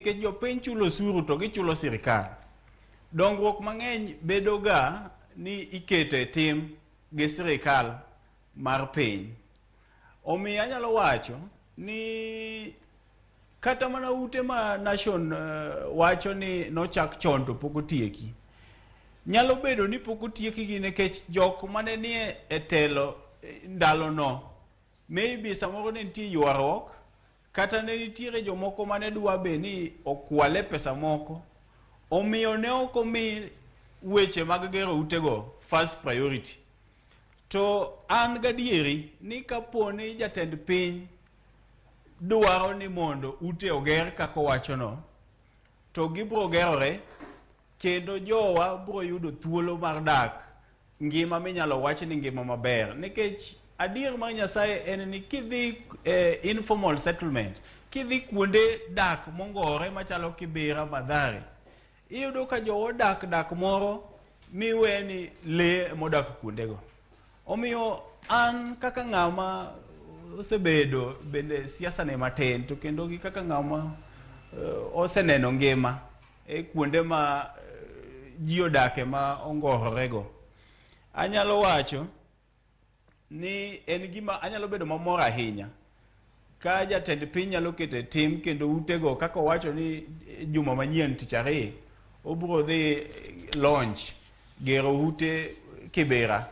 Nikech jopiny chulo osuru to gichulo sirikal. Dongruok mang'eny bedo ga ni iketo e tim gi sirikal mar piny. Omiyo anyalo wacho ni kata mana ute ma Nation wacho ni nochak chon to pok otieki. Nyalo bedo ni pok otiekgi nikech jok mane nie e telo ndalono maybe samoro ne nitie ywaruok kata ne nitiere jomoko mane dwa be ni okwale pesa moko. Omiyo ne ok omi weche mag gero utego first priority. To an gadieri ni kapo ni jatend piny dwaro ni mondo ute oger kaka owachono, to gibiro gerore kendo jowa biro yudo thuolo mar dak ngima minyalo wach ni ngima maber. Nikech adier mar Nyasaye en ni kidhi e informal settlement, kidhi kuonde dak mongore machalo Kibera, Mathare, iyudo ka jowa odak dak moro miwe ni lee modak kuondego. Omiyo an kaka ng'ama osebedo bende siasa ne matin to kendo gi kaka ng'ama oseneno ngima e kuonde ma ji odake ma ongororego, anyalo wacho ni en gima anyalo bedo mamor ahinya ka jatend piny nyalo keto e tim kendo utego kaka owacho ni juma manyien tich ariyo obiro dhi launch gero ute Kibera.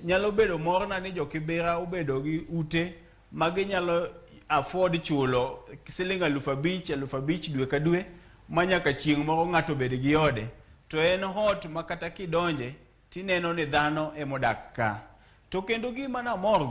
Nyalo bedo morna ni jo Kibera obedo gi ute ma ginyalo afford chulo siling 5,000 5,000 dwe ka dwe ma nyaka chieng' moro ng'ato obed gi ode. To en ot ma kata kidonje tineno ni dhano emodak ka. To kendo gima namor